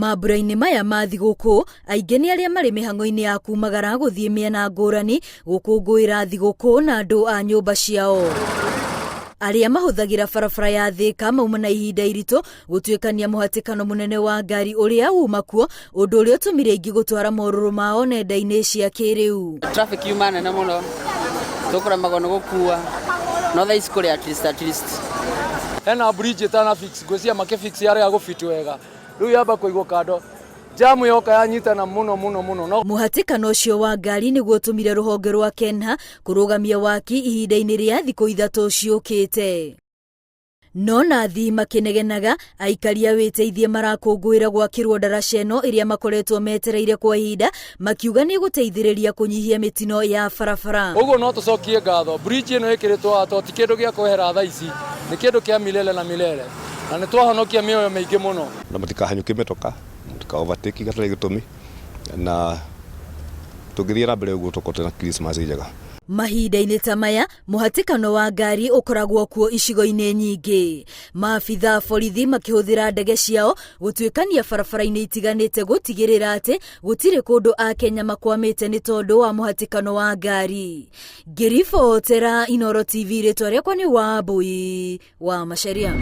Mambura-inĩ maya ma thigũkũ, aingĩ nĩ arĩa marĩ mĩhang'o-inĩ ya kumagara gũthiĩ mĩena ngũrani gũkũngũĩra thigũkũ na andũ a nyũmba ciao. Arĩa mahũthagĩra barabara ya Thĩka mauma na ihinda iritũ gũtuĩkania mũhatĩkano mũnene wa ngari ũrĩa uma kuo, ũndũ ũrĩa ũtũmire aingĩ gũtwara morũrũ mao nenda-inĩ cia kĩrĩu. Traffic yuma nene mũno, tũkũremagwo nĩ gũkua, no thaa ici kũrĩ at least at least. Hena bridge ĩtana fix, ngwĩciria makĩ fix yarega gũ fit wega, rĩu yamba kũigwo kando, jam yoka yanyitana mũno mũno mũno no. Mũhatĩkano ũcio wa ngari nĩguo ũtũmire rũhonge rwa KENHA kũrũgamia waki ihinda-inĩ rĩa thikũ ithatũ ciũkĩte. No nathi makĩnegenaga, aikari a wĩteithie marakũngũĩra gwakĩrwo ndaraca ĩno ĩrĩa makoretwo metereire kwa ihinda, makiuga nĩ ĩgũteithĩrĩria kũnyihia mĩtino ya barabara. Ũguo no tũcokie ngatho, bridge ĩno ĩkĩrĩtwo haha tondũ ti kĩndũ gĩa kwehera thaa ici, nĩ kĩndũ kĩa milele na milele, na nĩ twahonokia mĩoyo mĩingĩ mũno. Na mũtikahanyũkie mĩtoka, mũtika overtake hatarĩ gĩtũmi, na tũngĩthiĩ na mbere ũguo tũkorwo twĩna Christmas njega. Mahinda-inĩ ta maya, mũhatĩkano wa ngari ũkoragwo kuo icigo-inĩ nyingĩ. Maabitha a borithi makĩhũthĩra ndege ciao gũtuĩkania barabara-inĩ itiganĩte gũtigĩrĩra atĩ gũtirĩ kũndũ Akenya makwamĩte nĩ tondũ wa mũhatĩkano wa ngari. Ngĩribotera Inooro TV rĩtwa rĩakwa nĩ Wambui wa Macharia.